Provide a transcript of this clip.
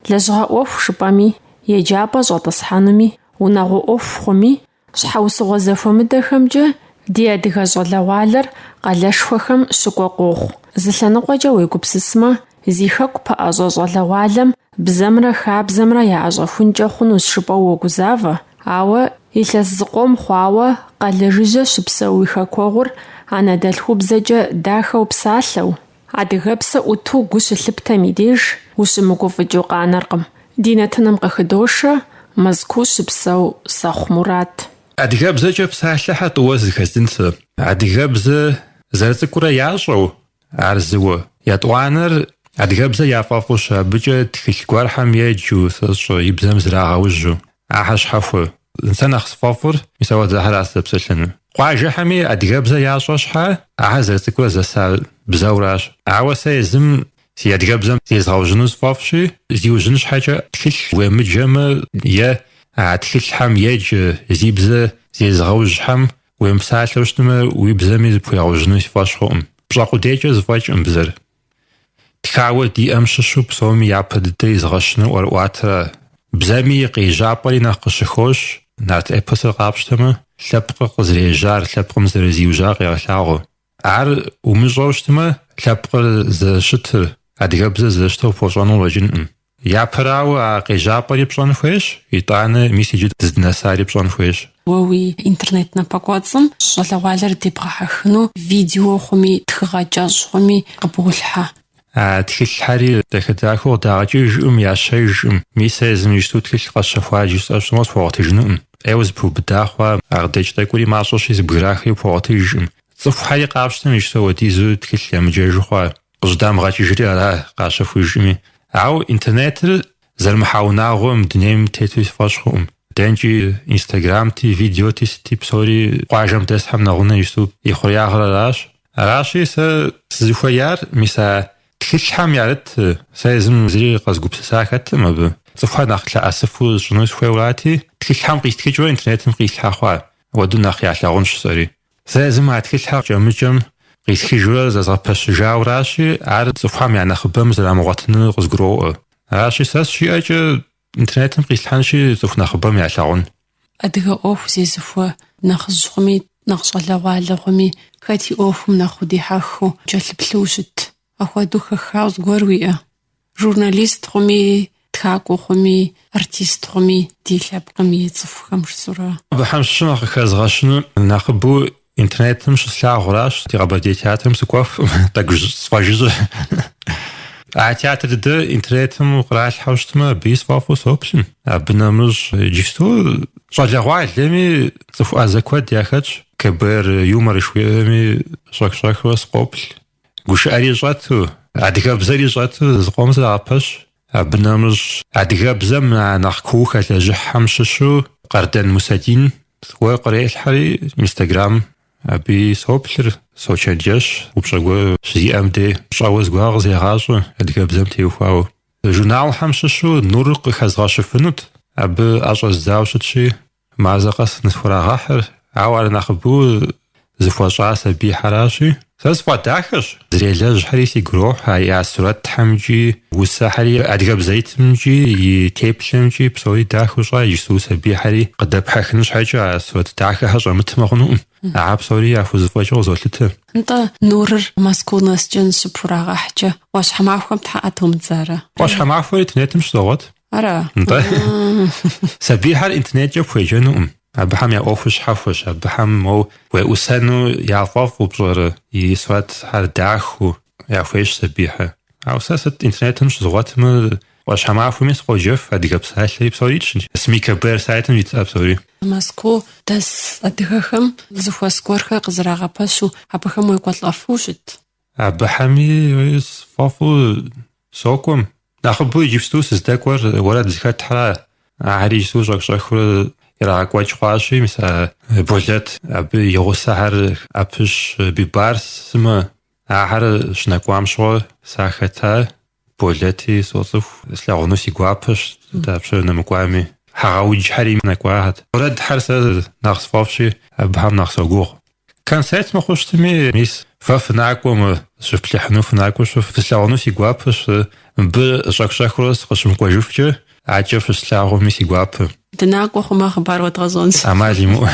Лэжьыгъэ ӏуэху жыпӏэми, еджапӏэ щӏэтӏысхьэнуми, унагъуэ ӏуэху хъуми, щхьэусыгъуэ зэхуэмыдэхэмкӏэ ди адыгэ щӏалэгъуалэр къалэшхуэхэм щыкӏуэ къохъу. Зы лъэныкъуэкӏэ уегупсысмэ, зи хэку пэӏэщӏэ щӏалэгъуалэм бзэмрэ хабзэмрэ яӏэщӏэхункӏэ хъунущ жыпӏэу уогузавэ, ауэ илъэс зыкъом хъуауэ къалэ жыжьэ щыпсэу уи хэкуэгъур анэдэлъхубзэкӏэ дахэу псалъэу, Адыгэпсэ ӏуту гу щылъыптэм и деж ущымыгуфӏыкӏыу къанэркъым. Ди нэтыным къыхыдошэ Мэзкуу щыпсэу Сэхъу Мурат. Адыгэбзэкӏэ псалъэхэр тӏууэ зэхэздзынт сэ. Адыгэбзэ зэрыцӏыкӏурэ ящӏэу, ар зыуэ. Етӏуанэр адыгэбзэ яфӏэфӏу щэ, абыкӏэ тхылъ гуэрхэм еджэу, сэ сщӏэ, и бзэм зрагъэужьу. Ахэр щхьэхуэ. Сэ нэхъ сфӏэфӏыр, мис ауэдэхьэра сызэпсэлъэну. Къуажэхэми адыгэбзэ ящӏэ щхьэ, ахэр зэрыцӏыкӏурэ зэса бзэуращ. Ауэ сэ езым си адыгэбзэм зезгъэужьыну сфӏэфӏщи, зиужьын щхьэкӏэ тхылъ уемыджэмэ е а тхылъхэм еджэ зи бзэ зезыгъэужьхэм уемыпсалъэу щытмэ, уи бзэми зыпхуегъэужьыну си фӏэщ хъукъым. Пщӏэ къудейкӏэ зэфӏэкӏкъым бзэр. Тхауэ диӏэм щыщу псоми япэ дыдэ изгъэщыну ӏуэрыӏуатэрэ. Бзэми и къежьапӏэри нэхъ къыщыхощ, нарт эпосыр къапщтэмэ, лъэпкъыр къызэрежьар, лъэпкъым зэрызиужьар къегъэлъагъуэ. Ар умыщӏэу щытмэ, лъэпкъыр зэрыщытыр, адыгэбзэр зэрыщытыр пхуэщӏэну къыщӏэкӏынкъым. Япэрауэ, а къежьапӏэри пщӏэн хуейщ, итӏанэ мис иджы дыздынэсари пщӏэн хуейщ. Уэ уи интернет напэкӏуэцӏым щӏалэгъуалэр дебгъэхьэхыну видео хъуми, тхыгъэ кӏэщӏ хъуми къыболъхьэ. А тхылъхэри дахэ-дахэу къыдагъэкӏыжкъым, ящэжкъым. Мис сэ езым иджыпсту тхылъ къэсщэхуа жысӏэу щытмэ, схуэгъуэтыжынукъым. ӏейуэ зэпыубыда хъуа, а къыдэкӏ тӏэкӏури мащӏэщи, зэбграхри пхуэгъуэтыжкъым. Цӏыхухэри къапщтэм иджыпсту ауэдизу тхылъ емыджэжу хъуа. Къыщӏыдамыгъэкӏыжри ара къащэхужми. Ауэ интернетыр зэрымыхьа унагъуэ мы дунейм тету си фӏэщ хъукъым. Дэнкӏи инстаграмти, видеоти, сыти псори къуажэм дэсхэм нэгъунэ иджыпсту и хъуреягъыр аращ. Аращи, сэ сызыхуеяр мис а тхылъхэм ярыт, сэ езым зыри къэзгупсыса хэткъым абы. Цӏыхухэр нэхъ лъэӏэсыфу сщӏыну сыхуейуэрати, тхылъхэм къистхыкӏыурэ интернетым къислъхьэ хъуа. Ауэдэу нэхъ ялъагъунщ жысӏэри. Сэ езым а тхылъхэр кӏэмыкӏэм къисхыжурэ зэзгъэпэщыжауращи, ар цӏыхухэм я нэхъыбэм зэрамыгъуэтынур къызгуроӏуэ. Аращи, сэ сщиӏэкӏэ интернетым къислъхьэнщи, цӏыху нэхъыбэм ялъагъун. Адыгэ ӏуэху зезыхуэ нэхъыжь хъуми, нэхъ щӏалэгъуалэ хъуми, хэт и ӏуэхум нэхъ удихьэхыу кӏэлъыплъу ущыт? Апхуэдэу хэхауэ зыгуэр уиӏэ? Журналист хъуми, тхакӏуэ хъуми, артист хъуми, ди лъэпкъым и цӏыхухэм жысӏэурэ. Абыхэм щыщу нэхъ къыхэзгъэщыну нэхъыбэу интернетым щыслъагъуращ, ди Къэбэрдей театрым сыкӏуэфкъым, тӏэкӏу сфӏэжыжьэ. А театр дыдэ интернетым къралъхьэу щытмэ, абыи сфӏэфӏу соплъым. Абы нэмыщӏ иджыпсту щӏалэгъуалэми цӏыху ӏэзэ куэд яхэтщ. КБР юмор жыхуиӏэми щӏэх-щӏэхыурэ сыкъоплъ. Гушыӏэри щӏэту, адыгэбзэри щӏэту зыкъом зэрагъэпэщ. Абы нэмыщӏ адыгэбзэм а нэхъ куу хэлэжьыхьхэм щыщу Къардэн Мусэдин зыгуэр кърелъхьэри Инстаграм абыи соплъыр, сочэнджэщ, упщӏэ гуэр щызиӏэм дей щӏэуэ зыгуэр къызегъащӏэ адыгэбзэм теухуауэ. Журналхэм щыщу Нур къыхэзгъэщыфынут, абы ӏэ щӏэздзауэ щытщи, Мазэ къэс нысхурагъэхьыр, ауэ ар нэхъыбэу зыхуэщӏа сабийхэращи, сэ сфӏэдахэщ. Зэрелэжьхэри сигу ирохь, а я сурэтхэмкӏи, усэхэри, адыгэбзэ итымкӏи, и теплъэмкӏи псори дахэу щӏа, иджыпсту сабийхэри къыдэпхьэхын щхьэкӏэ а сурэт дахэхэр щӏэмытмэ хъунукъым. А псори яхузэфӏэкӏыу къызолъытэ. Нтӏэ, Нурыр Мэзкуу нэскӏэ ныщыпхурагъэхькӏэ, ӏуащхьэмахуэм тхьэ ӏэ томыдзарэ? ӏуащхьэмахуэр интернетым щызогъуэт. Ара? Нтӏэ. Сабийхэр интернеткӏэ пхуеджэнукъым. Абыхэм я ӏуэхур щхьэхуэщ. Абыхэм моуэ уеӏусэну яфӏэфӏу пщӏэрэ, и сурэтхэр дахэу яхуейщ сабийхэр. Ауэ сэ сыт интернетым щызгъуэтмэ, ӏуащхьэмахуэми сыкъоджэф, Адыгэ псалъэри псори итщ. СМИ КБР сайтым ит а псори. Мэзкуу дэс адыгэхэм зэхуэс гуэрхэр къызэрагъэпэщу, абыхэм уекӏуэлӏэфу щыт? Абыхэми сфӏэфӏу сокӏуэм. Нэхъыбэу иджыпсту сыздэкӏуэр уэрэд зыхэтхьэра. Ахэри иджыпсту щӏэх-щӏэхыурэ ирагъэкӏуэкӏ хъуащи, мис а Болэт, абы и гъусэхэр ӏэпыщ Бибарс сымэ. Ахэр щынэкӏуам щыгъуэ сахэта. Болэти соцӏыху, слъагъуну си гуапэщ, дапщэрэ нэмыкӏуами. Хьэгъэуджхэри нэкӏуахэт. Уэрэдхэр сэ нэхъ сфӏэфӏщи, абыхэм нэхъ согугъу. Концерт мыхъуу щытми, мис. Фэ фынакӏуэмэ, зыщыфплъыхьыну фынакӏуэу фыслъагъуну си гуапэщ. Мыбы щӏэх-щӏэхыурэ сыкъыщымыкӏуэжыфкӏэ, акӏэ фыслъагъуми си гуапэ. Дынакӏуэ хъумэ, хъыбар уэдгъэщӏэнщ. Ӏэмал имыӏэу.